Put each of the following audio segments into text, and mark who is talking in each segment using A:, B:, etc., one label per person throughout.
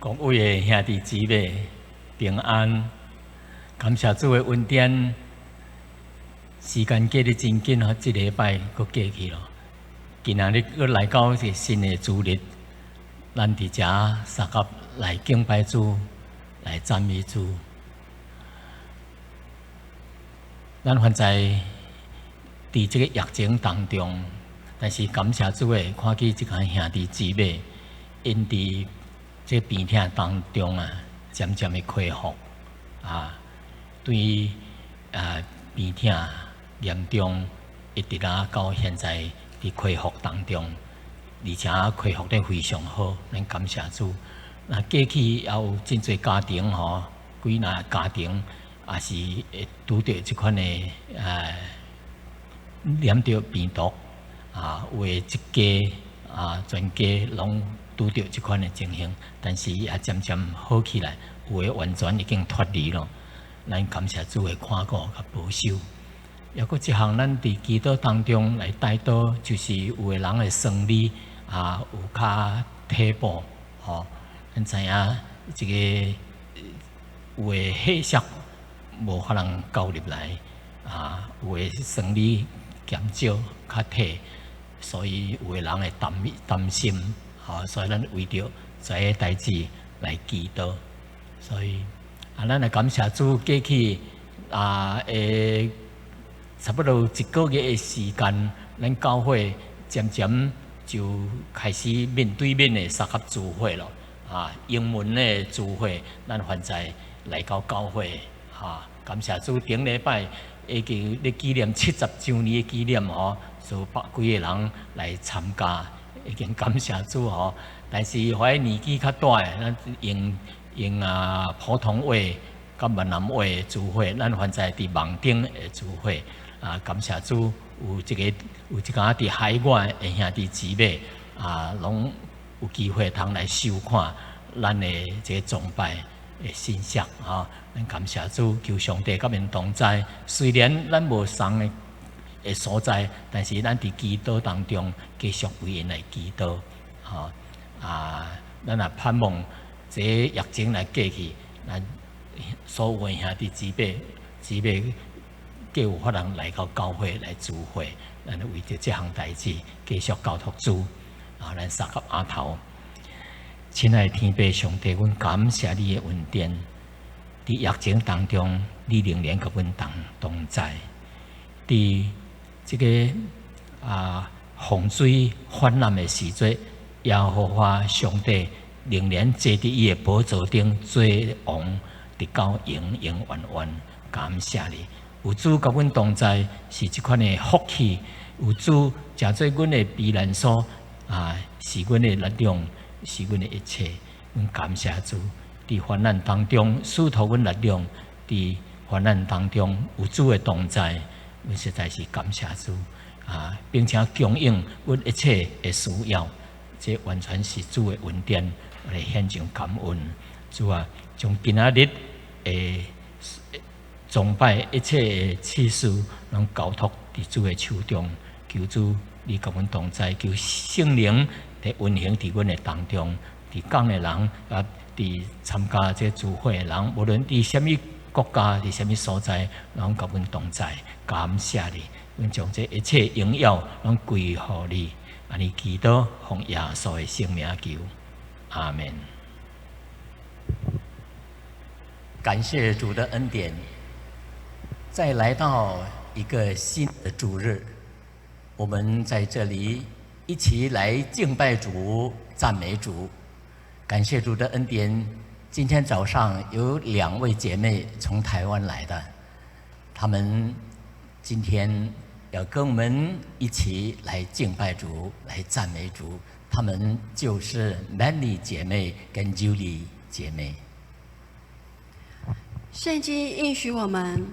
A: 各位的兄弟姊妹平安，感謝主的恩典。時間過得真緊，嗬，這禮拜閣過去咯。今仔日閣來到一個新的主日，咱佇遮相佮來敬拜主，來讚美主。咱現在佇這個疫情當中，但是感謝主的，看見這間兄弟姊妹，𪜶佇這病痛當中啊，漸漸的恢復啊，對啊病痛嚴重，一直啊到現在佇恢復當中，而且恢復得非常好，咱感謝主。那過去也有真濟家庭吼，幾若家庭也是會拄著這款的染著病毒啊，有的一家啊，全家攏拄著這款的情形，但是也漸漸好起來，有的完全已經脫離咯。咱感謝主的看顧佮保守。抑閣一項，咱佇祈禱當中來代禱，就是有的人的生理啊有較退步，吼。咱知影這個有的血色無法通交入來，啊，有的生理減少較退，所以有的人會擔擔心，吼，所以咱為著這个代誌來祈禱。所以啊，咱來感謝主過去啊，會差不多一個月的時間，咱教會漸漸就開始面對面的相佮聚會咯。啊，英文的聚會，咱現在來到教會，哈，感謝主。頂禮拜已經咧紀念70週年的紀念吼，有百幾個人來參加，已經感謝主吼。但是遐年紀較大的，咱用用啊普通話佮閩南話聚會，咱現在佇網頂的聚會，啊，感謝主有這個有一寡佇海外的兄弟姊妹啊，攏有機會通來收看咱的這個崇拜的信息啊！咱感謝主，求上帝佮𪜶同在。雖然咱無仝的的所在，但是咱佇祈禱當中繼續為𪜶來祈禱，吼啊！咱也盼望這疫情來過去，咱所有的兄弟姊妹姊妹，閣有法通來到教會來聚會，咱為著這項代誌繼續交託主。啊！咱相佮囥頭，親愛的天父上帝，阮感謝你的恩典。佇疫情當中，你仍然佮阮同同在。佇這個啊洪水泛濫的時陣，耶和華上帝仍然坐佇伊的寶座頂做王，直到永永遠遠。感謝你，有主佮阮同在，是這款的福氣。有主成做阮的避難所。啊，是阮的力量，是阮的一切。阮感謝主，佇患難當中，賜予阮力量；佇患難當中，有主的同在，阮實在是感謝主。啊，並且供應阮一切的需要，這完全是主的恩典，我來獻上感恩。主啊，將今仔日的崇拜一切的次序，攏交託佇主的手中，求主你佮阮同在，求聖靈來運行佇阮的當中，佇講的人啊，佇參加這聚會的人，無論佇啥物國家，佇啥物所在，攏佮阮同在。感謝你，阮將這一切榮耀攏歸予你。按呢祈禱，奉耶穌的聖名求，阿門。感謝主的恩典，再來到一個新的主日。我們在這裡一起來敬拜主、讚美主，感謝主的恩典。今天早上有兩位姐妹從台灣來的，她們今天要跟我們一起來敬拜主、來讚美主。她們就是 Mandy 姐妹跟 Julie 姐妹。
B: 聖經應許我們，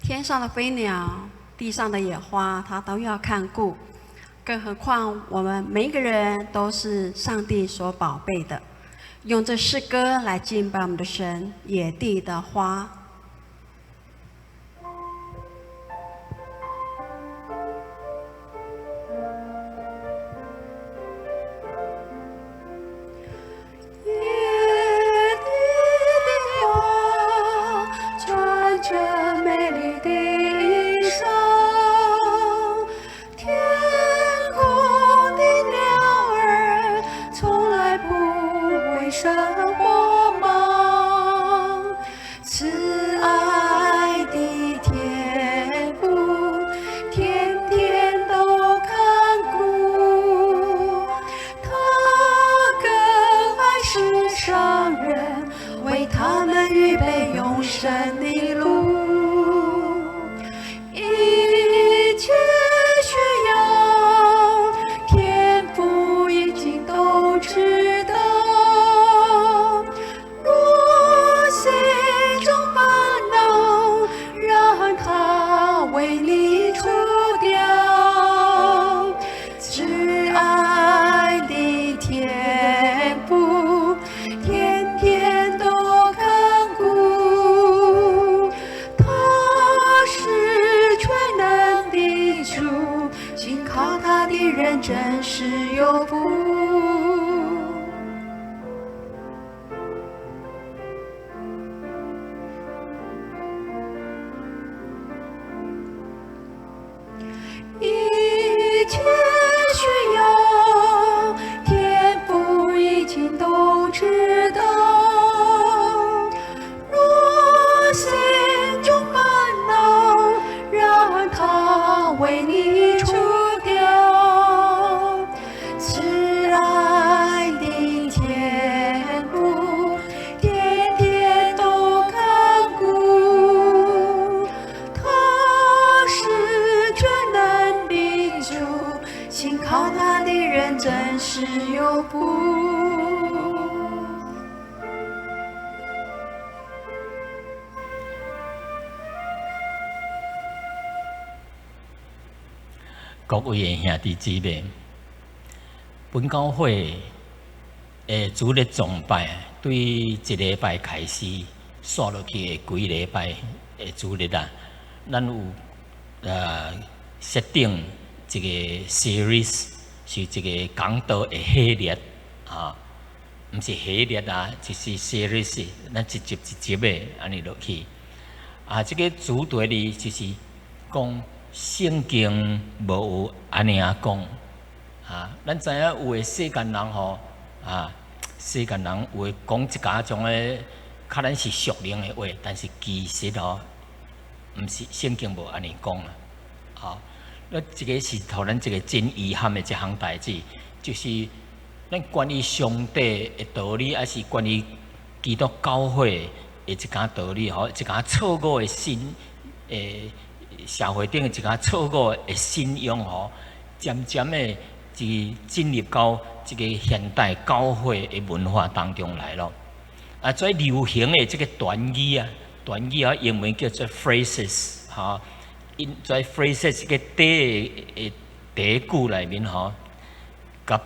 B: 天上的飛鳥，地上的野花，他都要看顧，更何況我們每一個人都是上帝所寶貝的。用這詩歌來敬拜我們的神，野地的花。野的人真是有福。一切需要，天父已經都知道。若心中煩惱，讓他為你除掉。慈愛的天父，天天都看顧，他是全能的主，信靠他的人真是有福。
A: 各位的兄弟姊妹，本教會的主日崇拜，對一禮拜開始，紲落去的幾禮拜的主日啊，咱有設定一個 series，是一個講道的系列啊，毋是系列啊，就是 series，咱一集一集的按呢落去。啊，這個主題呢，就是講聖經無有按呢仔講啊，咱知影有的世間人吼啊，世間人有的講一寡種的，較咱是屬靈的話，但是其實吼，毋是聖經無按呢講啊。吼，那這個是予咱一個真遺憾的一項代誌，就是咱關於上帝的道理，還是關於基督教會的一寡道理吼，一寡錯誤的信誒。社會頂的一寡錯誤的信仰吼，漸漸的就進入到這個現代教會的文化當中來咯。啊，最流行的這個短語啊，短語啊，英文叫做 phrases 吼，𪜶這 phrases 這個短的短句內面吼，佮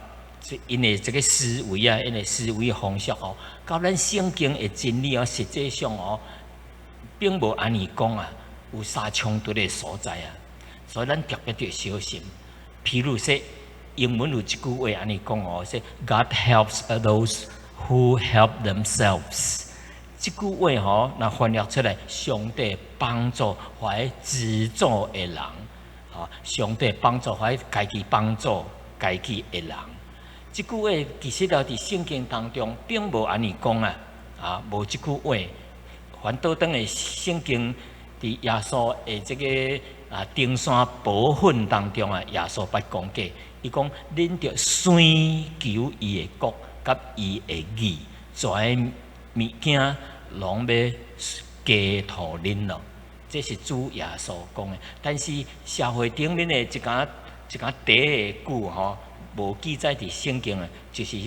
A: 𪜶的這個思維啊，𪜶的思維方式吼，佮咱聖經的真理哦，實際上哦，並無按呢講啊。有相衝突的所在啊，所以咱特別著小心。譬如說，英文有一句話按呢講哦，說 God helps those who help themselves。這句話吼，若翻譯出來，上帝幫助懷自助的人，吼，上帝幫助懷家己幫助家己的人。這句話其實啊，佇聖經當中並無按呢講啊，啊，無這句話。反倒轉的聖經。佇耶穌的這個啊登山寶訓當中啊，耶穌捌講過，伊講恁著先求伊的國佮伊的義，這物件攏欲加予恁咯。這是主耶穌講的。但是社會頂面的一寡一寡短的句吼，無記載佇聖經的，就是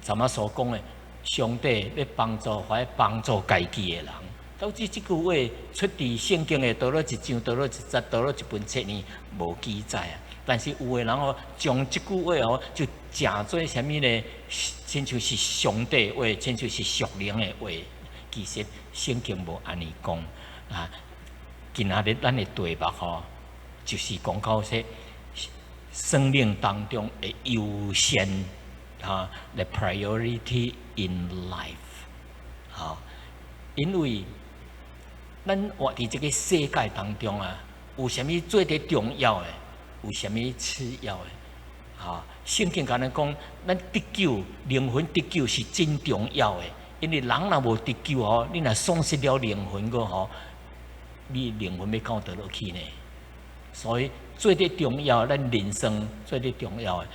A: 怎仔所講的，上帝欲幫助懷幫助家己的人。導致這句話出佇聖經的佗落一章，佗落一節，佗落一本冊呢，無記載啊。但是有的人哦，將這句話哦，就誠做啥物呢？親像是上帝話，親像是屬靈的話。其實聖經無按呢講啊。今仔日咱的題目吼，就是講到說生命當中的優先啊，the priority in life 啊，因為咱活佇這個世界當中啊，有啥物最佇重要的？有啥物次要的？啊，聖經共咱講，咱得救，靈魂得救是真重要的。因為人若無得救吼，你若喪失了靈魂個吼，你靈魂欲到佗落去呢？所以最佇重要，咱人生最佇重要的，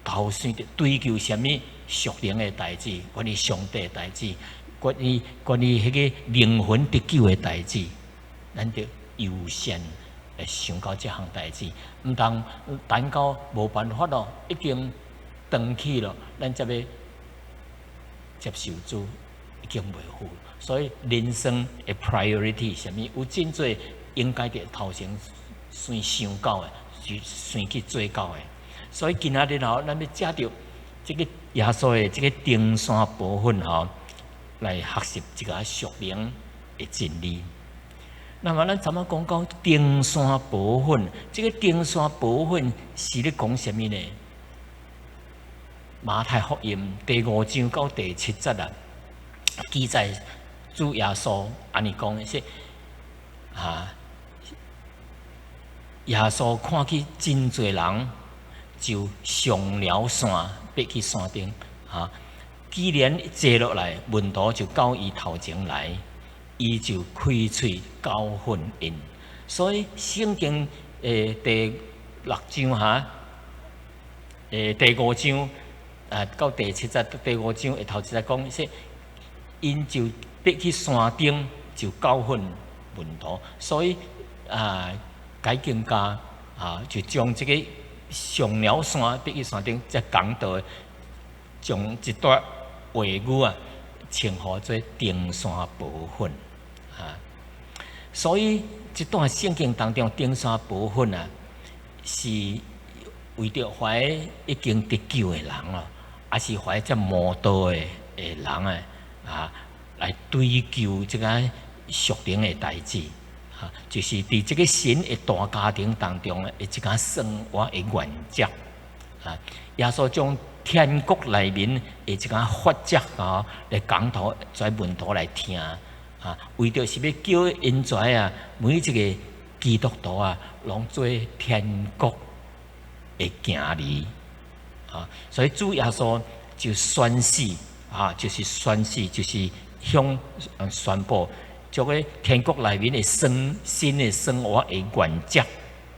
A: 頭先著追求啥物屬靈的代誌，關於上帝的代誌。關於彼個靈魂得救的代誌，咱著優先來想到這項代誌，毋通等到無辦法咯，已經轉去咯，咱才欲接受主，已經袂赴。所以人生的 priority 啥物，有真濟應該佇頭前先想到的，就先去做到的。所以今仔日吼，咱欲藉著這個耶穌的這個登山寶訓吼，來學習這個屬靈的真理。那麼咱怎麼講到登山寶訓？這个登山寶訓是咧講啥物呢？馬太福音第五章到第七節啊，記載主耶穌按呢講的說，啊，耶穌看見真濟人，就上了山，欲去山頂。啊，既然坐落來，門徒就到伊頭前來，伊就開喙教訓𪜶。所以聖經第六章哈，第五章啊到第七節，第五章的頭一節講說，𪜶就欲去山頂，就教訓門徒。所以啊，解經家啊就將這個上了山，欲去山頂，才講到將這段話語啊，稱呼做登山寶訓啊。所以這段聖經當中登山寶訓啊，是為著懷已經得救的人咯，抑是懷這慕道的人啊，啊，來追求這个屬靈的代誌，哈，就是佇這个神的大家庭當中的一個生活的原則，啊，耶穌將天國內面的一个法則啊，來講予遮門徒來聽，啊，為著是欲叫𪜶遮啊，每一个基督徒啊，攏做天國的囝兒，啊，所以主耶穌就宣示，啊，就是宣示，就是向宣布，這个天國內面的生新的生活的原則，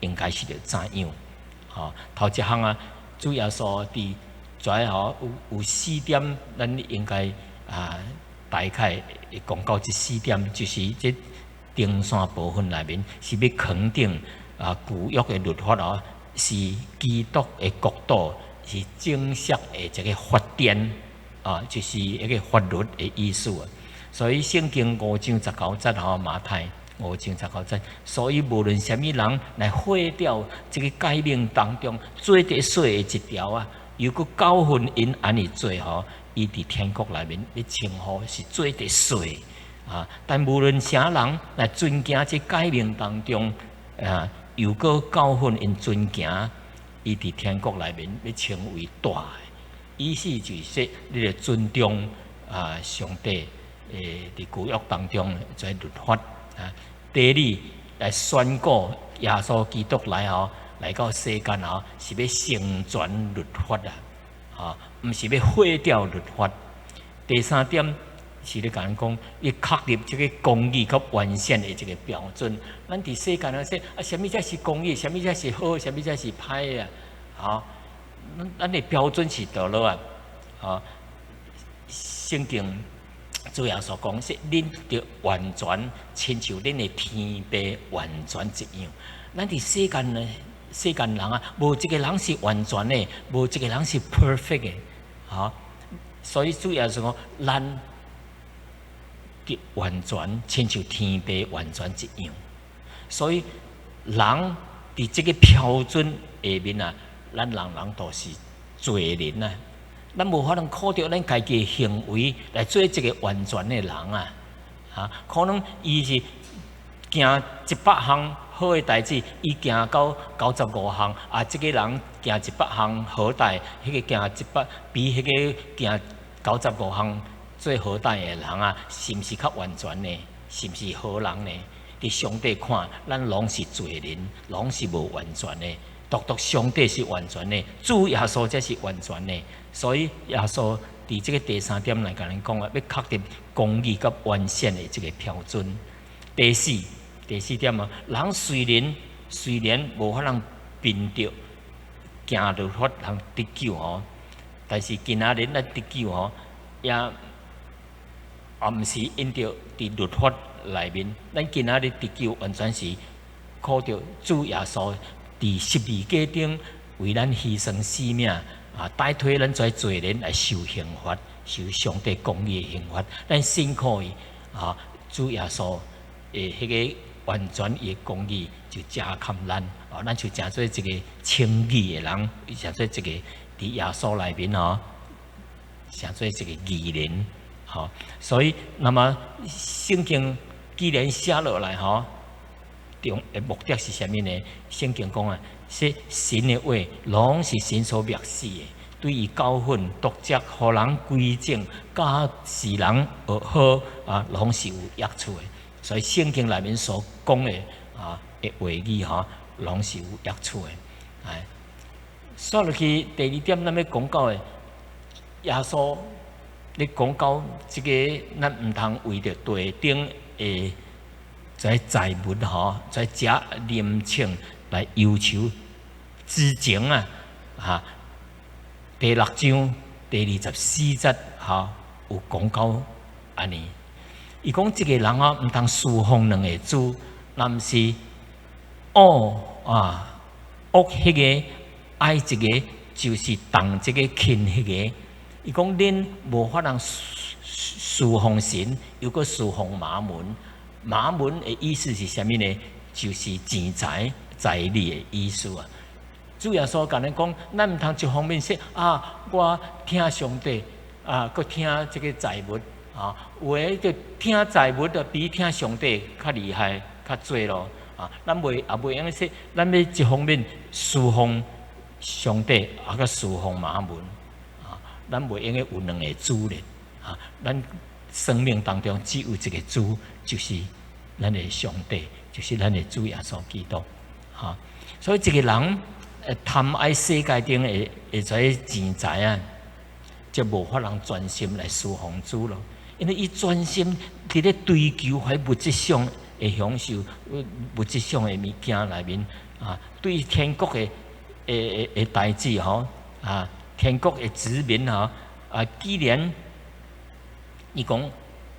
A: 應該是著怎樣？吼，頭一項啊，主耶穌佇遮吼有四點，咱應該啊大概會講到這四點，就是這登山寶訓內面是欲肯定啊舊約的律法哦，是基督的國度，是正式的一个法典啊，就是一个法律的意思啊。所以聖經五章十九節吼，馬太五章十九節，所以無論啥物人來廢掉這个誡命當中最著細的一條啊，又閣教訓𪜶按呢做吼，伊佇天國內面欲稱呼是最著細啊。但無論啥人來遵行這誡命當中啊，又閣教訓𪜶遵行，伊佇天國內面欲稱為大的。意思就是說，你著尊重啊上帝佇舊約當中這律法啊。第二來宣告耶穌基督來吼，來到世間吼，是欲成全律法啊，吼，毋是欲廢掉律法。第三點是咧共咱講，欲確立這个公義佮完善的這个標準。咱佇世間來說，啊，啥物才是公義？啥物才是好？啥物才是歹啊？吼，咱的標準是佗落啊？吼，聖經主耶穌講說，恁著完全，親像恁的天父完全一樣。咱佇世間呢，世間人啊，無一个人是完全的，無一个人是 perfect 的，吼。所以主耶穌講，咱著完全，親像天父完全一樣。所以人佇這个標準下面啊，咱人人都是罪人啊。咱無法能靠著咱家己的行為來做一个完全的人啊！哈，可能伊是行100項好的代誌，伊行到95項，啊，這个人行100項好代，彼个行一百，比彼个行95項做好代的人啊，是毋是較完全呢？是毋是好人呢？佇上帝看，咱攏是罪人，攏是無完全的。獨獨上帝是完全的，主耶穌才是完全的。所以耶穌佇這个第三點來共咱講啊，欲確立公義佮完善的這个標準。第四，第四點啊，人雖然無法通憑著行律法通得救吼，但是今仔日咱得救吼，也毋是因著佇律法內面，咱今仔日得救完全是靠著主耶穌佇十字架頂為咱犧牲性命啊，代替咱這罪人來受刑罰，受上帝公義的刑罰。咱信靠伊啊，主耶穌的彼个完全的公義就加給咱啊，咱就成做一个稱義的人，成做一个佇耶穌內面吼，成做一个義人。吼，所以那麼聖經既然寫落來吼，中的目的是啥物呢？聖經講啊，說神的話攏是神所默示的，對伊教訓、督責、予人歸正、教示人學好啊，攏是有益處的。所以聖經內面所講的啊的話語吼，攏是有益處的。哎，煞落去第二點，咱欲講到的耶穌，咧講到這個，咱毋通為著地頂的這財物吼，在食啉穿來憂愁之情啊！哈，第六章第二十四節吼，有講到按呢。伊講這個人啊，毋通事奉兩个主，若毋是惡啊惡彼个愛這个，就是重這个輕彼个。伊講恁無法通事奉神，猶閣事奉瑪門。瑪門的意思是啥物呢？就是錢財、財利的意思啊。主耶穌共咱講，咱毋通一方面說啊，我疼上帝啊，閣疼這个財物啊，有的就疼財物就比疼上帝較厲害、較濟咯。啊，咱袂也袂用說，咱欲一方面事奉上帝，啊，閣事奉瑪門啊，咱袂用得有兩个主咧。啊，咱生命當中只有一个主，就是咱的上帝，就是咱的主耶穌基督。哈，所以一个人貪愛世界頂的這个錢財啊，就無法通專心來事奉主咯。因為伊專心佇咧追求彼物質上的享受，物質上的物件內面啊，對天國的代誌吼啊，天國的子民吼啊，既然伊講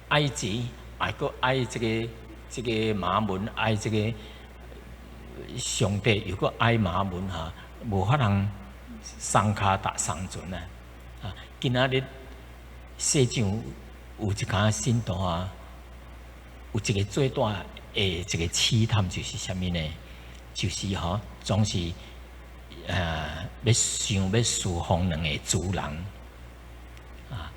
A: 愛錢，愛閣愛這個瑪門，愛這個上帝，又閣愛瑪門哈，無法通雙跤踏雙船啊！啊，今仔日世上有一寡信徒啊，有一個最大的一個試探就是啥物呢？就是吼，總是欲想欲事奉兩個主人啊。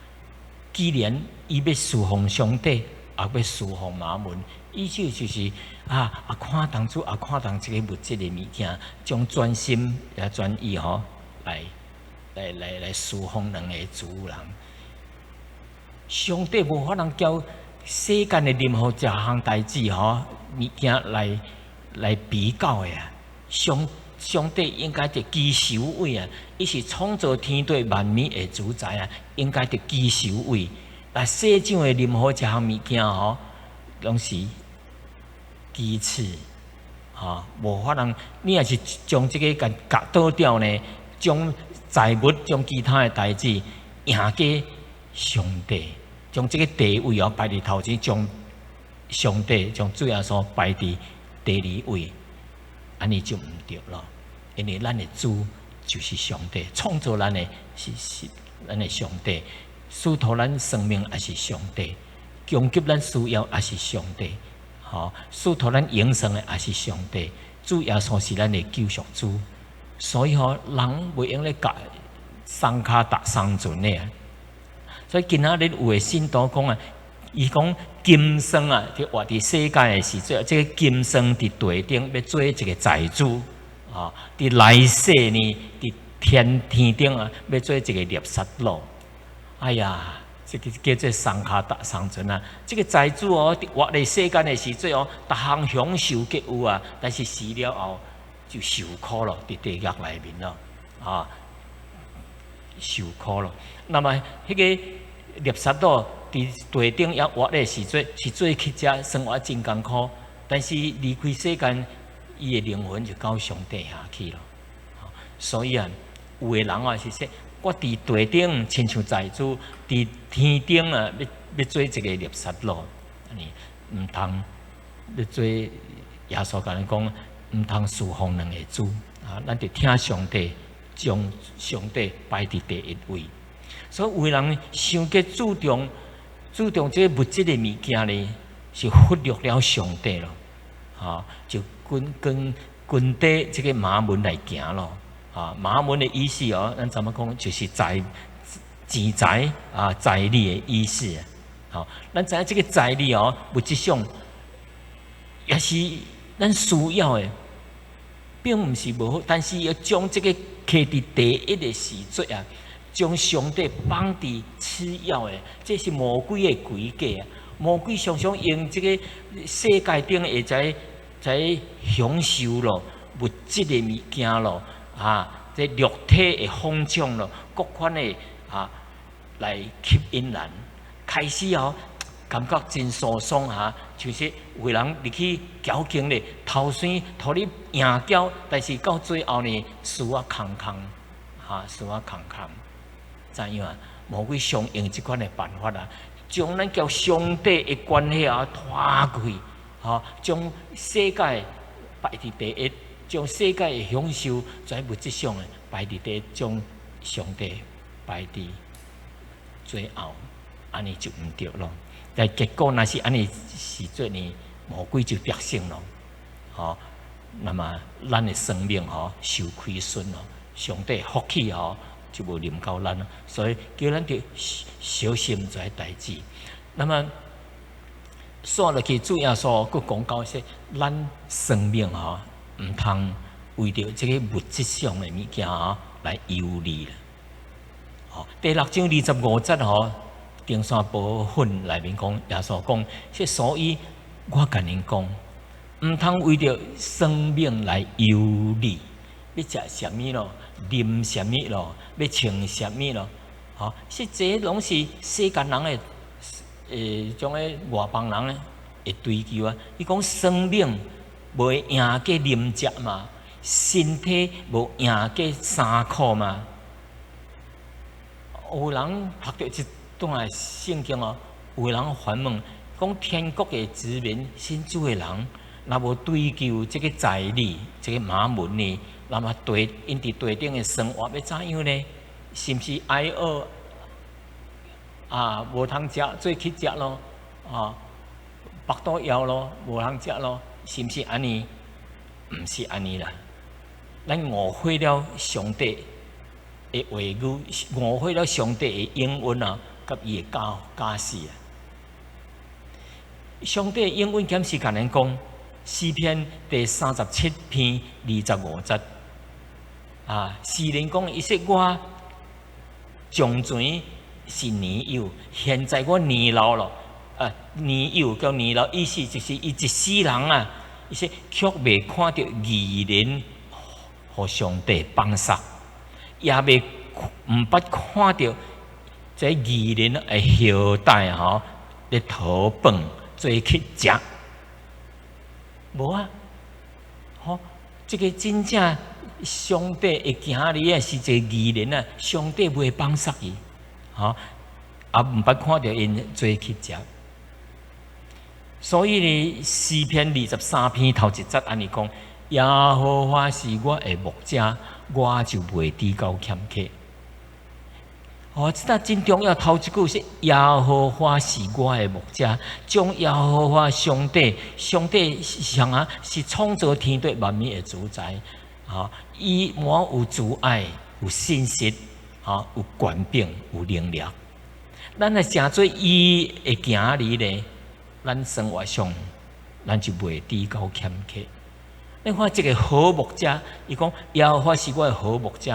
A: 既然伊欲事奉上帝，也欲事奉瑪門，意思就是啊，也看重主，也看重這个物質的物件，將專心也專意吼來事奉兩個主人。上帝無法通交世間的任何一項代誌吼物件來比較的啊！上帝應該佇居首位啊！伊是創造天地萬物的主宰啊！應該佇居首位。但世上的任何一項物件吼，攏是其次，吼，無法通。你若是將這个共共倒掉呢，將財物、將其他的代誌贏過上帝，將這个地位哦擺佇頭前，將上帝、將主耶穌擺佇第二位，按呢就毋對咯。因為咱的主就是上帝，創造咱的是咱的上帝，賜予咱生命也是上帝，供給咱需要也是上帝，吼，賜予咱永生的也是上帝。主耶穌是咱的救贖主，所以吼，人袂用咧共雙跤踏雙船的啊。所以今仔日有的信徒講啊，伊講今生啊，佇活佇世界的時陣，這个今生佇地頂欲做一个財主啊，佇來世呢，佇天頂啊，欲做一个勒撒魯。哎呀，這个叫做雙跤踏雙船啊！這个財主哦，佇活佇世間的時陣哦，逐項享受皆有啊，但是死了後就受苦咯，佇地獄內面咯，啊，受苦咯。那麼彼个勒撒魯佇地頂猶活的時陣，是做乞食，生活真艱苦。但是離開世間，伊的靈魂就到上帝遐去咯。所以啊，有的人啊是說，我佇地頂親像財主，佇天頂啊，欲做一个勒撒魯，按呢毋通欲做耶穌共咱講，毋通事奉兩个主啊！咱著疼上帝，將上帝擺佇第一位。所以有的人傷過注重這个物質的物件呢，是忽略了上帝咯，哈，就跟跟跟綴這个瑪門來行咯。啊，瑪門的意思哦，咱怎麼講，就是財錢財啊，財利的意思啊。好，咱知影這个財利哦，物質上也是咱需要的並毋是無好，但是要將這個揢佇第一的時陣啊，將上帝放佇次要的，這是魔鬼的詭計啊！魔鬼常常用這個世界頂會在享受咯，物質的物件咯，啊，這肉體的放縱咯，各款的啊來吸引人。開始哦，感覺真舒爽哈，就是有人入去交警咧，頭先予你贏交，但是到最後呢，輸啊空空，哈，輸啊空空，知影啊？魔鬼常用這款的辦法啊，將咱佮上帝的關係啊拖過去，吼，將世界擺佇第一，將世界的享受在物質上的擺佇第一，將上帝擺佇最後，按呢就毋對咯。但結果若是按呢時陣呢，魔鬼就得勝咯，吼。那麼咱的生命吼受虧損咯，上帝福氣吼就無臨到咱咯，所以叫咱著小心這代誌。那麼煞落去，主耶穌閣講到說，咱生命吼毋通為著這個物質上的物件吼來憂慮啦。吼，第六章25節吼，登山寶訓內面講，耶穌講，說所以我共恁講，毋通為著生命來憂慮，欲食啥物咯，啉啥物咯，欲穿啥物咯，吼，是這攏是世間人的，種个外邦人會追求啊。伊講生命無會贏過啉食嘛，身體無贏過衫褲嘛。有人讀著這段聖經哦，有人反問講天國的子民信主的人，若無追求這個財利、這個瑪門呢，那麼地𪜶佇地頂的生活欲怎樣呢？是毋是挨餓啊？無通食，做乞食咯？啊，腹肚枵咯，無通食咯？是毋是按呢？毋是按呢啦。咱誤會了上帝的話語，誤會了上帝的應允啊，佮伊的教教示啊。上帝的應允敢是共咱講，詩篇第37篇25節啊，詩人講伊說我從前是年幼，現在我年老了。啊，年幼佮年老，意思就是伊一世人啊，伊說卻未看著義人予上帝放殺，也未毋捌看著這義人的後代吼咧討飯做乞食，無啊！吼，這個真正上帝的囝兒啊，是一個義人啊，上帝袂放殺伊，吼，也毋捌看著𪜶做乞食。所以呢，詩篇23篇頭一節按呢講：耶和華是我的牧者，我就袂致到欠缺。哦，這搭真重要。頭一句是耶和華是我的牧者，將耶和華上帝，上帝是啥啊？是創造天地萬物的主宰。吼，伊滿有慈愛，有信實，吼，有權柄，有能力。咱若成做伊的囝兒咧，咱生活上，咱就袂致到欠缺。你看這個好牧者，伊講耶和華是我的好牧者。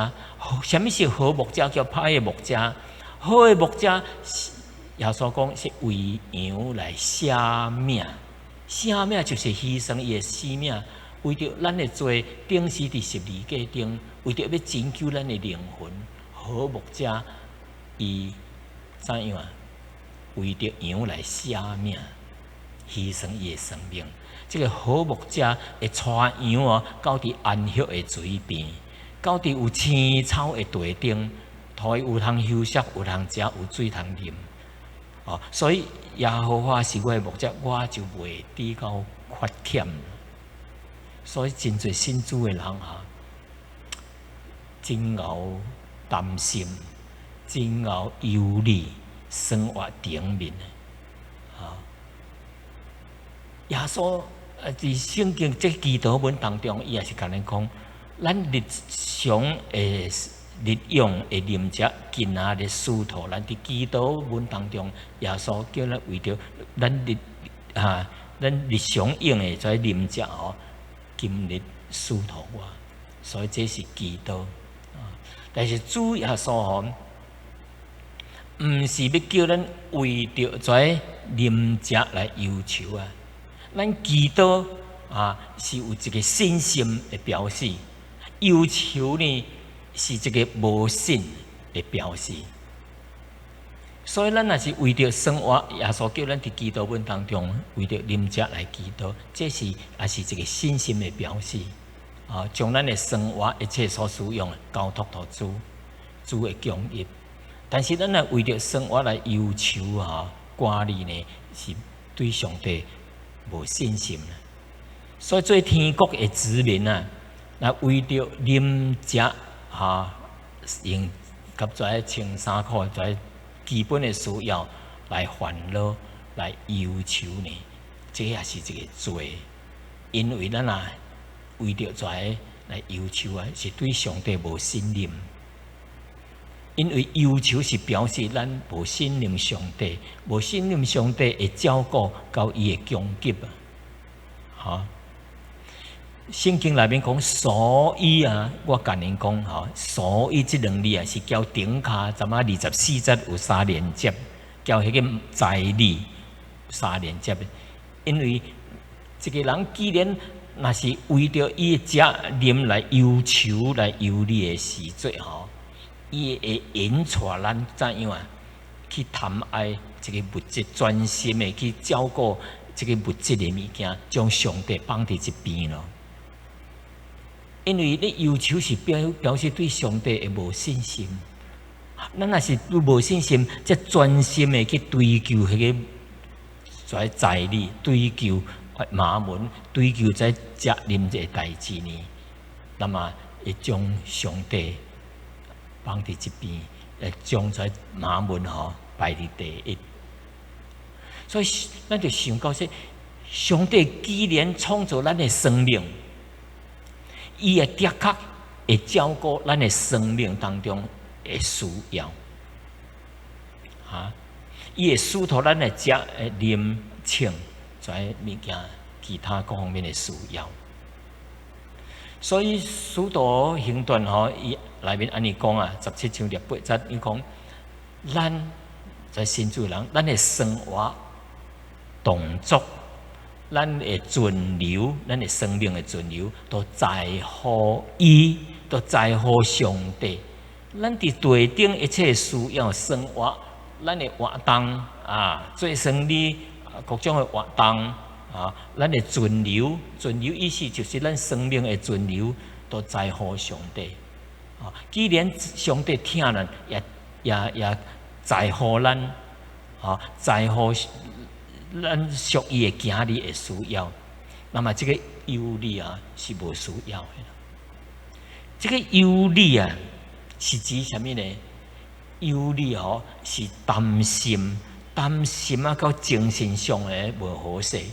A: 啥物是好牧者？佮歹的牧者。好的牧者，耶穌講是為羊來捨命，捨命就是犧牲伊的生命，為著咱的罪釘死佇十字架頂，為著欲拯救咱的靈魂。好牧者，伊怎樣啊？為著羊來捨命，犧牲伊的生命。這個好牧者會帶羊哦，到佇安息的水邊，到佇有青草的地頂，予伊有通休息，有通食，有水通啉。哦，所以耶和華是我的牧者，我就袂致到缺欠。所以真濟信主的人啊，真𠢕擔心，真𠢕憂慮，生活頂面的。啊，耶穌佇聖經這祈禱文當中，伊也是共咱講，咱日常的日用的飲食，今仔日賜予咱佇祈禱文當中，耶穌叫咱為著咱日常用的這飲食吼，今日賜予我，所以這是祈禱。但是主耶穌吼，毋是欲叫咱為著這啉食來憂愁啊！咱祈禱啊，是有一個信心的表示；憂愁呢，是一個無信的表示。所以咱若是為著生活，耶穌叫咱佇祈禱文當中為著啉食來祈禱，這是也是一個信心的表示。啊，將咱的生活一切所需用的交託予主，主會供應。但是咱若為著生活來憂愁啊、掛慮呢，是對上帝無信心。所以做天國的子民啊，若為著啉食哈，用佮這穿衫褲這基本的需要來煩惱、來憂愁呢，這也是一個罪。因為咱啊為著這來憂愁啊，是對上帝無信任。因為憂愁是表示咱無信任上帝，無信任上帝會照顧佮伊會供給啊。哈，聖經內面講，所以啊，我共恁講吼，所以這兩字啊，是交頂跤，怎啊24節有三連接，交彼個財利三連接的。因為一個人既然若是為著伊的食啉來憂愁來憂慮的時陣吼，伊會引帶咱怎樣啊？去貪愛這個物質，專心的去照顧這個物質的物件，將上帝放佇一邊咯。因為你憂愁是表示對上帝的無信心。咱若是無信心，才專心的去追求彼個這財利，追求瑪門，追求這食啉這個代誌呢，那麼會將上帝放佇一邊，會將這瑪門吼排佇第一。所以，咱就想到說，上帝既然創造咱的生命，伊也的確會照顧咱的生命當中的需要，哈，伊會賜予咱的食、啉、穿，這物件，其他各方面的需要。所以，使徒行傳吼，伊內面按呢講啊，17章28節，伊講，咱在信主人，咱的生活動作，咱的存留，咱的生命的存留，都在乎伊，都在乎上帝。咱佇地頂一切需要生活，咱的活動啊，做生意，各種的活動啊，咱的存留，存留意思就是咱生命的存留，都在乎上帝。啊，既然上帝疼咱，也在乎咱，啊，在乎咱屬伊的囝兒的需要，那麼這個憂慮啊是無需要的。這個憂慮啊是指啥物呢？憂慮吼是擔心，擔心啊到精神上的無好勢。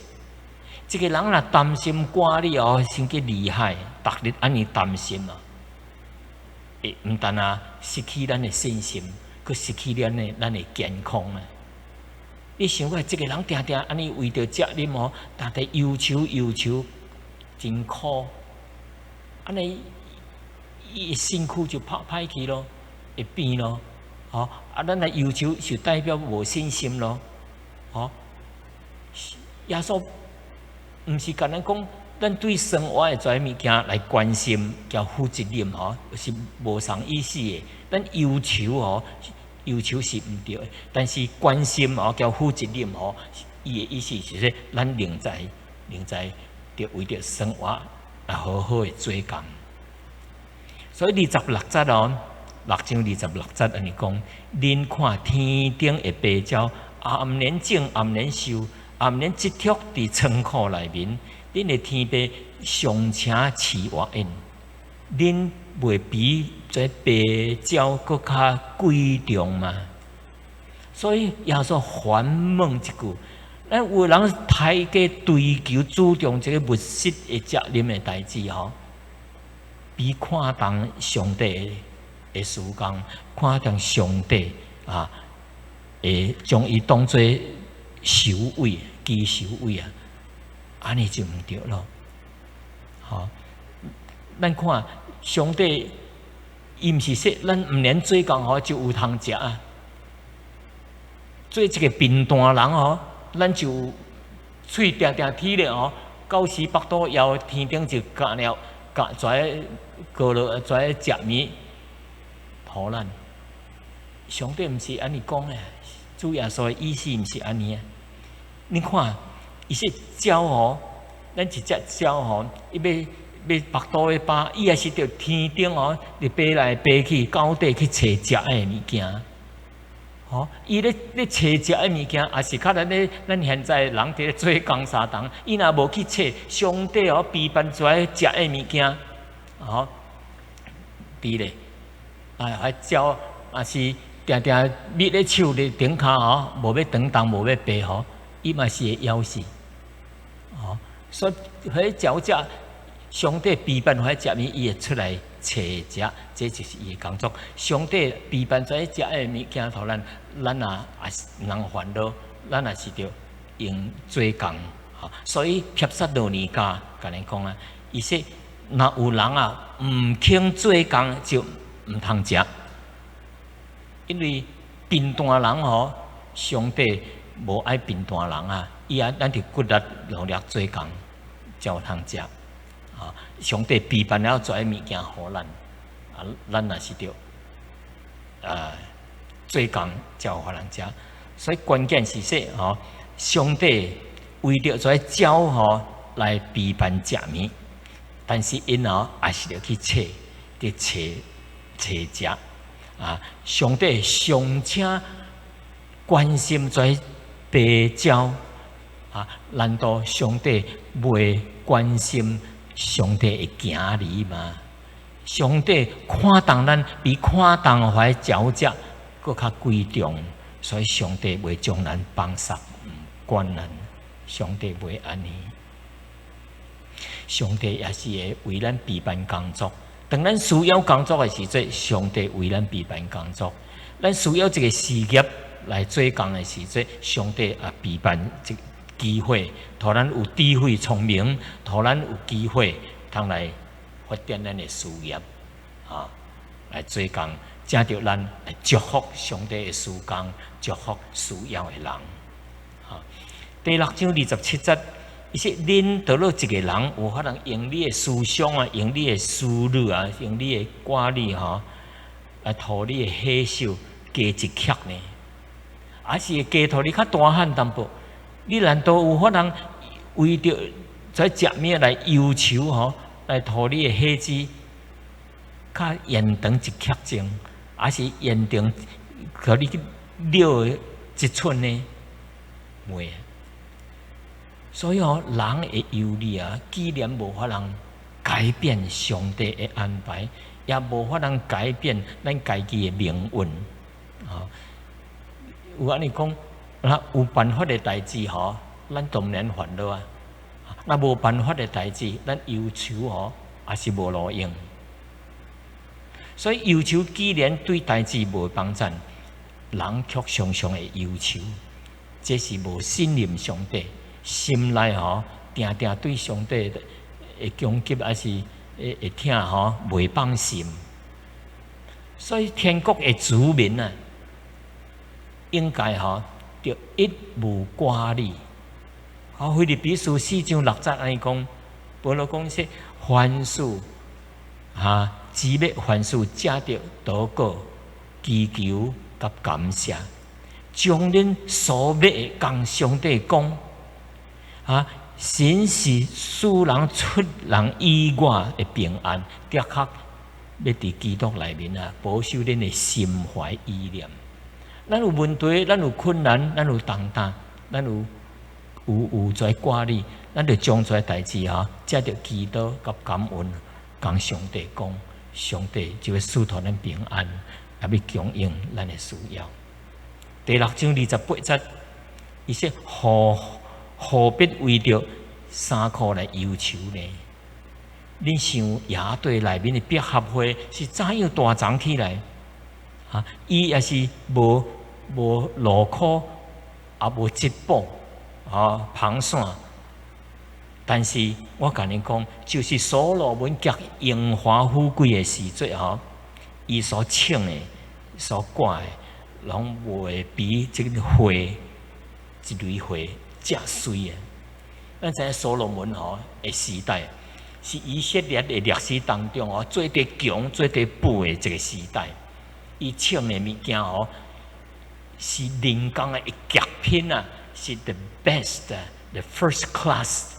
A: 這個人若擔心掛慮哦，傷過厲害，逐日按呢擔心啊，會毋但啊失去咱的信心，閣失去咱的健康啊。你想看，這個人定定按呢為著食啉吼，定定憂愁憂愁，真苦。按呢，伊的身軀就歹歹去咯，會變咯，吼啊！咱來憂愁就代表無信心咯，吼。耶穌毋是共咱講，咱對生活的這物件來關心，佮負責任吼，是無仝意思的。咱憂愁吼，憂愁是毋對的，但是關心吼，佮負責任吼，伊的意思是說，咱另在著為著生活來好好的做工。所以二十六節哦，6章26節按呢講，恁看天頂的白鳥，也毋免種，也毋免收，也毋免積蓄佇倉庫內面，恁的天父尚且飼活𪜶，恁袂比這白鳥閣較貴重嗎？所以耶穌反問一句：咱有的人太過追求注重這個物質的責任的代誌吼，比看重上帝的事工，看重上帝啊，會將伊當做首位、居首位啊，按呢就毋對咯。吼，吼，咱看上帝，伊毋是說咱毋免做工吼就有通食啊。做一個貧惰人吼，咱就喙定定鐵咧吼，狗屎腹肚枵天頂就降了，降跩過落跩食物，予咱。上帝毋是按呢講的，主耶穌的意思毋是按呢啊。你看，伊說鳥吼，咱一隻鳥吼，伊欲腹肚欲飽，伊也是著天頂吼，佇飛來飛去，到底去揣食的物件。吼，伊咧揣食的物件，也是較咱咧，咱現在人佇咧做工相同。伊若無去揣，上帝哦備辦出來食的物件，吼，佇咧，啊，彼鳥也是定定覕咧樹咧頂跤吼，無欲長冬，無欲白吼，伊嘛是會枵死。吼，所以彼鳥隻，上帝備辦彼食物，伊會出來揣食，這就是伊的工作。上帝備辦這食的物件，予咱，咱若也是毋通煩惱，咱也是著用做工。吼，所以帖撒羅尼迦共咱講啊，伊說若有人啊毋肯做工，就毋通食。因為貧惰人吼，上帝無愛貧惰人啊，伊愛咱著骨力努力做工，才有通食。啊！上帝備辦了這物件予咱，啊，咱若是著啊做工才有法通食。所以關鍵是說，吼，上帝為著這鳥吼來備辦食物，但是𪜶吼也是著去揣，佇揣揣食。啊！上帝尚且關心這白鳥，啊，難道上帝袂關心上帝的囝兒嗎？上帝看重咱比看重彼鳥隻閣較貴重，所以上帝袂將咱放捒，毋管咱。上帝袂按呢，上帝也是會為咱備辦工作。當咱需要工作的時陣，上帝為咱備辦工作；咱需要一個事業來做工的時陣，上帝也備辦一個機會，予咱有智慧聰明，予咱有機會通來發展咱的事業，啊，來做工，藉著咱來祝福上帝的事工，祝福需要的人。啊，第六章27節，伊說：恁佗落一個人有法通用你的思想啊，用你的思慮啊，用你的掛慮吼，來塗你的火手加一尺呢？還是會加塗你較大漢淡薄？你難道有法通為著這食物來憂愁吼，來塗你的火子較延長一刻鐘，還是延長予你去繞一寸呢？袂。所以哦，人的憂慮啊，既然無法通改變上帝的安排，也無法通改變咱家己的命運。啊，有按呢講，若有辦法的代誌吼，咱當然煩惱啊；若無辦法的代誌，咱憂愁吼，也是無路用。所以憂愁既然對代誌無幫贊，人卻常常會憂愁，這是無信任上帝。心內吼，定定對上帝的攻擊，還是會疼吼，袂放心。所以天國的子民啊，應該吼，著一無掛慮。好，腓立比書四章六節按呢講，保羅講說，凡事哈，只欲凡事藉著禱告、祈求佮感謝，將恁所欲的共上帝講。啊！神是使人出人意外的平安，的確欲佇基督內面啊，保守恁的心懷意念。咱有問題，咱有困難，咱有重擔，咱有這掛慮，咱就將這代誌吼，藉著祈禱佮感恩，共上帝講，上帝就會賜予咱平安，也欲供應咱的需要。第六章28節，伊說何必為著衫褲來憂愁呢？恁想野地內面的百合花是怎樣大長起來？啊，伊也是無勞苦，也無織布，啊，紡線。但是我共恁講，就是所羅門極榮華富貴的時陣吼，伊所穿的、所掛的，攏袂比這个花一蕊花遮媠啊！咱知影所羅門吼的時代，是以色列的歷史當中吼最佇強、最佇富的一個時代。伊穿的物件吼，是人工的極品啊，是 the best、the first class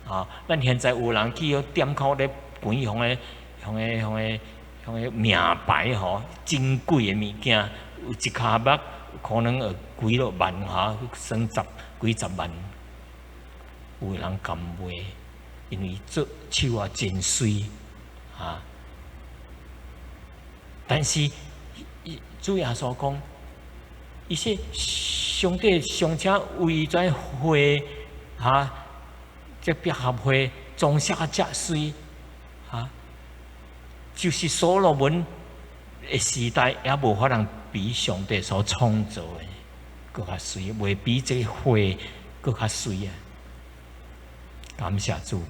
A: 啊！咱現在有人去店口咧，關予彼個、彼個、彼個、彼個名牌吼，真貴的物件，有一跤目可能會幾落萬哈，算十幾十萬，有人敢買，因為做手啊真媠啊！但是主耶穌講，伊說上帝尚且為這花哈，這百合花裝飾啊遮媠，哈，就是所羅門的時代也無法通比上帝所創造的閣較媠，袂比這個花閣較媠啊！感謝主。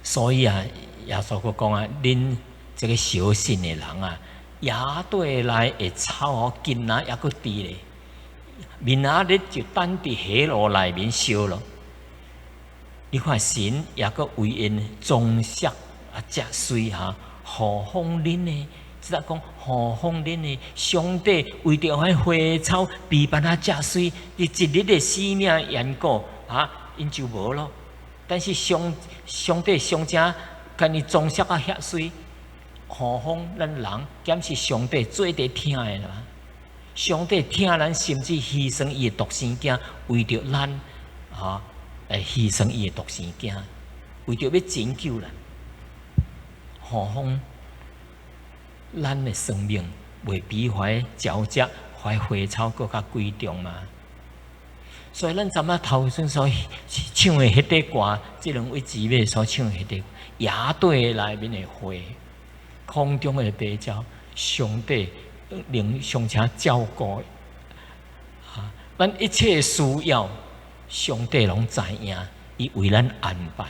A: 所以啊，耶穌閣講啊，恁這個小信的人啊，野地內的草吼，今仔猶閣佇咧，明仔日就擲佇火爐內面燒咯。你看神猶閣為𪜶裝飾啊，遮媠哈，何況恁呢？即個講何況恁呢？上帝為著彼花草比扮啊遮媠，伊一日的生命緣故啊，𪜶就無咯。但是上帝尚且共伊裝飾啊遐媠，何況咱人，敢是上帝最得疼的啦？上帝疼咱，甚至犧牲伊的獨生囝，為著咱，哈，來犧牲伊的獨生囝，為著欲拯救咱。何況咱的生命袂比彼鳥隻、彼花草閣較貴重嗎？所以咱昨仔頭先所唱的彼塊歌，這兩位姊妹所唱的彼塊野地內面的花，空中的白鳥，上帝能尚且照顧，啊，咱一切需要，上帝攏知影，伊為咱安排，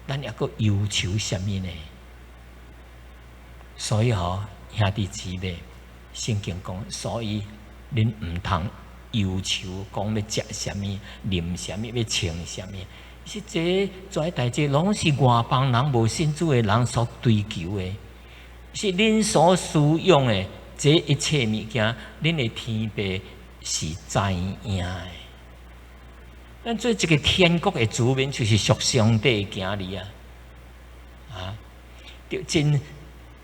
A: 咱猶閣憂愁啥物呢？所以吼，兄弟姊妹，聖經講，所以恁毋通憂愁，講欲食啥物、啉啥物、欲穿啥物。是這這代誌攏是外邦人無信主的人所追求的，是恁所需用的這一切物件，恁的天父是知影的。咱做一個天國的子民，就是屬上帝的囝兒啊！啊，著真，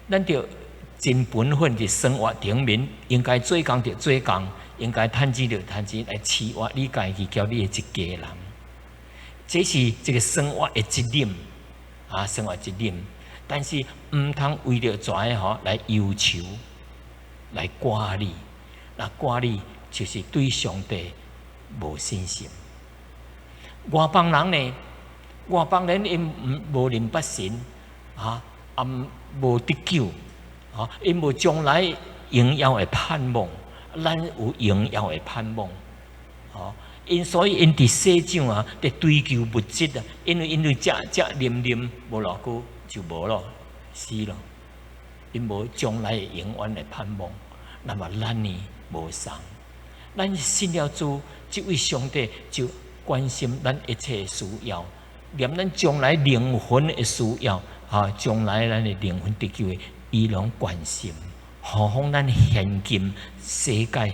A: 咱著真本分佇生活頂面，應該做工就做工，應該趁錢就趁錢，來飼活你家己，佮你的一家人。這是一個生活的責任，啊，生活責任。但是毋通為著這个吼來憂愁，來掛慮。那掛慮就是對上帝無信心。外邦人呢？外邦人𪜶無認捌神，啊，也無得救，啊，𪜶無將來榮耀的盼望，咱有榮耀的盼望，哦。𪜶所以𪜶佇世上啊，佇追求物質啊，因為食食啉啉無偌久就無咯，死咯。𪜶無將來永遠的盼望，那麼咱呢無仝，咱信了主，這位上帝就關心咱一切需要，連咱將來靈魂的需要，啊，將來咱的靈魂得救的，伊攏關心。何況咱現今世界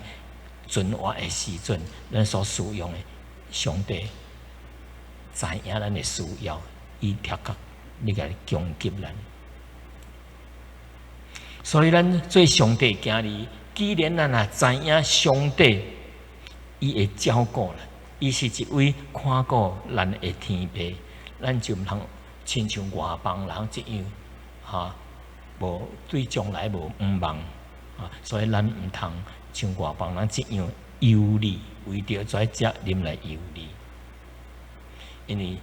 A: 存活的時陣，咱所使用的，上帝知影咱的需要，伊特別你來供給咱。所以咱做上帝囝兒，既然咱若知影上帝，伊會照顧咱，伊是一位看顧咱的天父，咱就毋通親像外邦人這樣，哈，無對將來無向望，啊，所以咱毋通像外邦人這樣憂慮，為著這食啉來憂慮，因為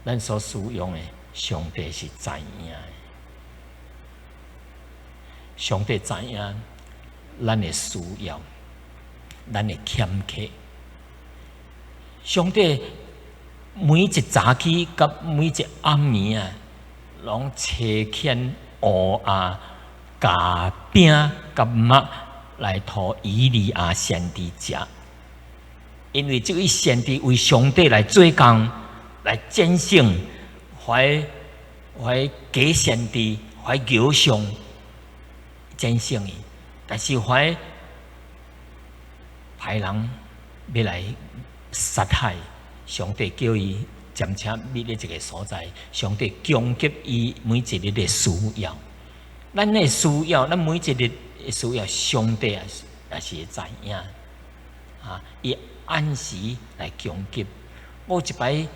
A: 咱所使用的上帝是知影的，上帝知影咱的需要，咱的欠缺，上帝每一早起佮每一暗暝啊，攏差遣烏鴉共餅佮肉來予以利亞先知食，因為這位先知為上帝來做工，來戰勝彼彼假先知、彼偶像，戰勝伊。但是彼歹人欲來殺害，上帝叫伊暫且覕佇一个所在，上帝供給伊每一日的需要。咱的需要，咱每一日的需要，上帝也是會知影。啊，伊按時來供給。我一擺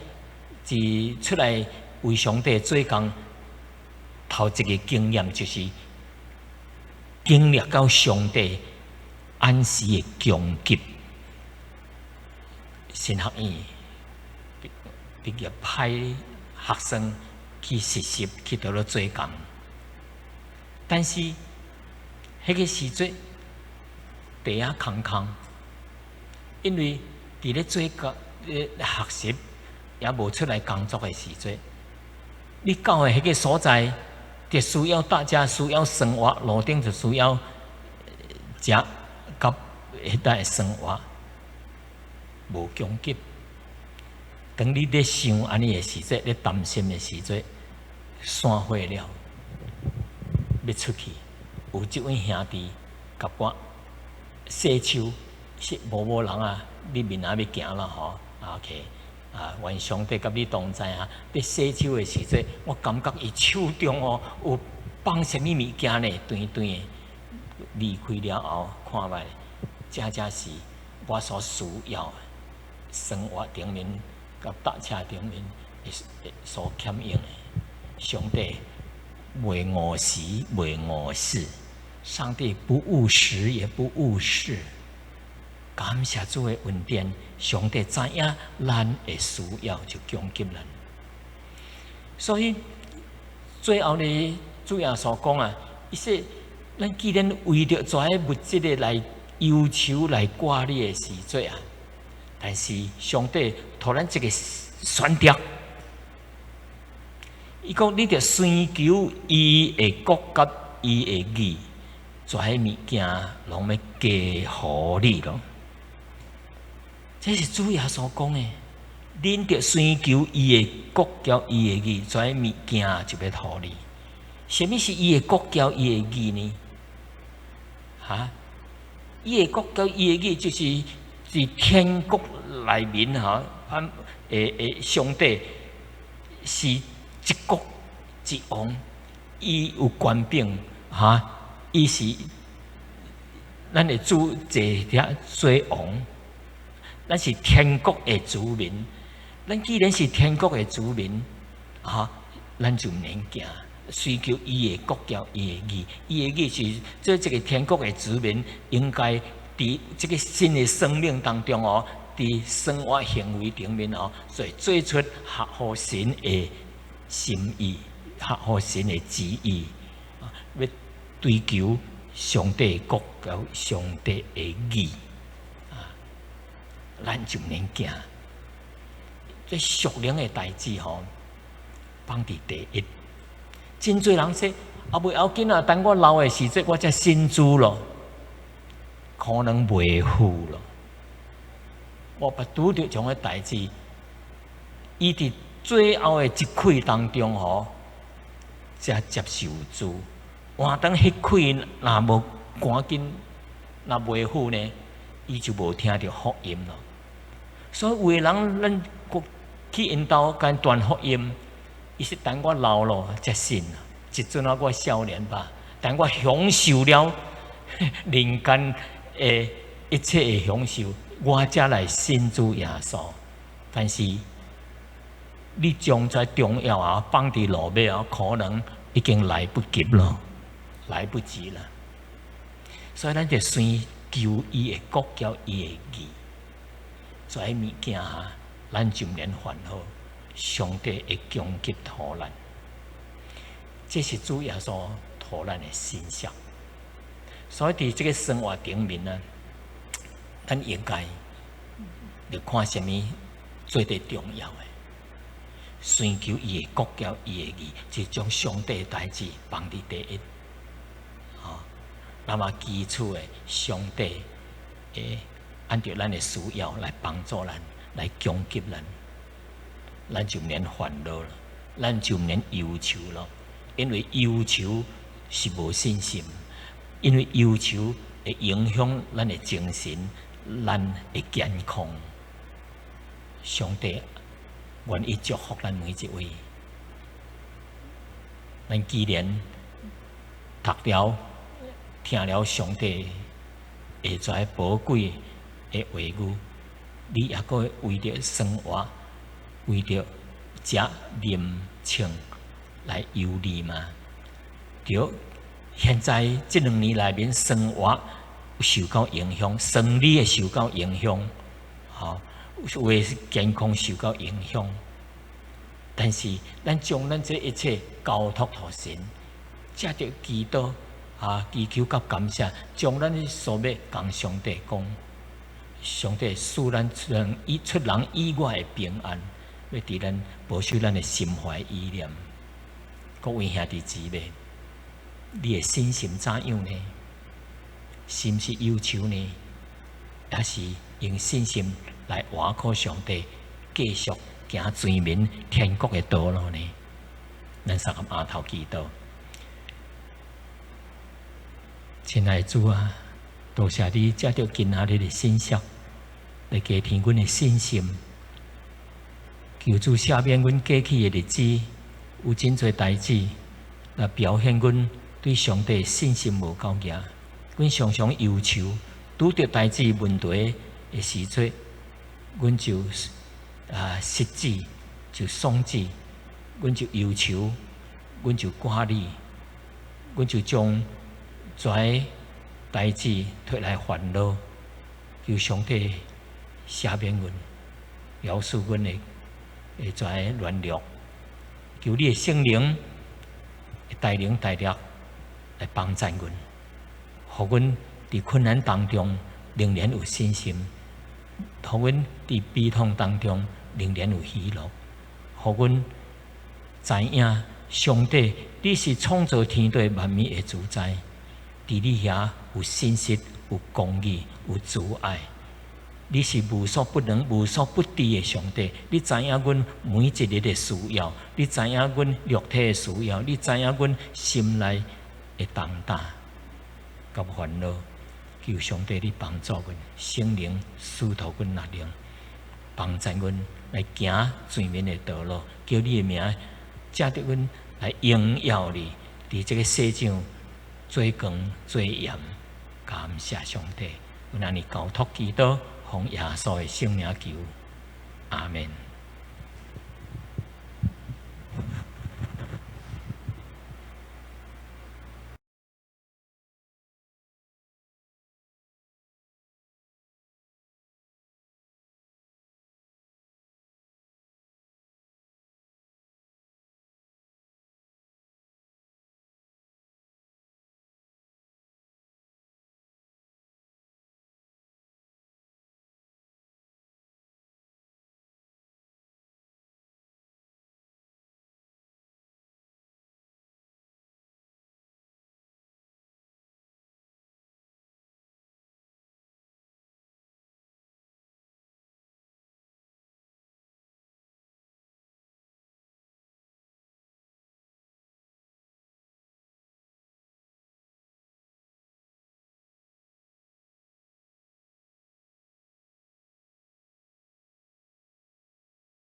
A: 是出來為上帝做工，頭一个經驗就是經歷到上帝按時的供給。神學院畢業派學生去實習，去佗落做工。但是，彼个時陣地仔空空，因為佇咧做工、咧學習，也無出來工作的時陣，你到的彼个所在，就需要大家需要生活，路頂就需要食佮彼搭生活，無供給。當你咧想按呢的時陣，咧擔心的時陣，散會了，欲出去，有這位兄弟共我洗手，是無無人啊，你明仔欲行啦吼，OK，啊，願上帝佮你同在啊！咧洗手的時陣，我感覺伊手中哦有放啥物物件呢？甜甜的。離開了後，看覓，正正是我所需要的生活頂面。佮搭車頂面所欠用的，上帝袂誤時，袂誤事，上帝不誤時也不誤事。感謝主的恩典，上帝知影咱的需要就供給咱。所以最後呢，主耶穌講啊，伊說咱既然為著這物質的來憂愁來掛慮的時陣啊，但是上帝予咱一個選擇，伊講你著先求伊的國佮伊的義，這彼物件攏欲加予你咯。這是主耶穌講的，恁著先求伊的國佮伊的義，這彼物件就欲予你。啥物是伊的國佮伊的義呢？哈？伊的國佮伊的義就是佇天國內面吼，上帝是一國一王，伊有權柄哈，伊是咱的主坐遐做王，咱是天國的子民。咱既然是天國的子民，哈，咱就毋免驚。追求伊的國佮伊的義，伊的義是做這個天國的子民應該佇這個新的生命當中哦，佇生活行為頂面哦，所以做出合乎神的心意，合乎神的旨意，欲追求上帝的國佮上帝的義啊，咱就免驚。這屬靈的代誌吼，放佇第一。真濟人說，啊，袂要緊啊，等我老的時陣，我才信主咯，可能袂赴咯。我捌拄著這種的代誌，伊佇最後的一氣當中吼，才接受主。換當彼氣若無趕緊，若袂赴呢，伊就無聽著福音咯。所以有的人，咱去𪜶兜共𪜶傳福音，伊說等我老咯才信啊，這陣啊我少年吧，等我享受了人間的一切的享受，我才來信主耶穌。但是你將這重要啊放佇落尾啊，可能已經來不及咯，來不及了。所以咱就先求伊的國佮伊的義，這物件哈，咱就免煩惱，上帝會供給予咱。這是主耶穌予咱的信息。所以佇這個生活頂面呢，咱應該著看啥物做得重要的。尋求伊的國佮伊的義，就將上帝的代誌放佇第一。吼，那麼基礎的上帝會按著咱的需要來幫助咱，來供給咱，咱就毋免煩惱了，咱就毋免憂愁咯。因為憂愁是無信心，因為憂愁會影響咱的精神，咱的健康。上帝願意祝福咱每一位。咱既然讀了、聽了上帝的這寶貴的話語，你抑閣為著生活、為著食、啉、穿來憂慮嗎？對，現在這2年內面生活受到影響，生理會受到影響，吼，有的健康受到影響。但是，咱將咱這一切交託予神，藉著祈禱啊，祈求佮感謝，將咱所欲共上帝講，上帝賜咱出人意外的平安，欲佇咱保守咱的心懷意念。各位兄弟姊妹，你的信心怎樣呢？是毋是憂愁呢？抑是用信心來倚靠上帝，繼續行前面天國的道路呢？咱三個阿頭祈禱，親愛的主啊，多謝你藉著今仔日的信息來加添阮的信心。求主赦免阮過去的日子，有真濟代誌來表現阮對上帝信心無夠強，阮常常憂愁，拄著代誌問題的時陣，阮就失志，就喪志，阮就憂愁，阮就掛慮，阮就將這代誌提來煩惱，求上帝赦免阮，饒恕阮的這軟弱，求你的聖靈帶領帶領來幫助阮，予阮佇困難當中仍然有信心，予阮佇悲痛當中仍然有喜樂，予阮知影上帝你是創造天地萬物的主宰，佇你遐有信實、有公義、有慈愛。你是無所不能、無所不知的上帝，你知影阮每一日的需要，你知影阮肉體的需要，你知影阮心內的重擔佮煩惱。求上帝你幫助阮，聖靈賜予阮力量，幫助阮來行前面的道路，叫你的名，藉著阮來榮耀你，佇這个世上做光做鹽。感謝上帝，阮按呢交託祈禱，奉耶穌的聖名求，阿門。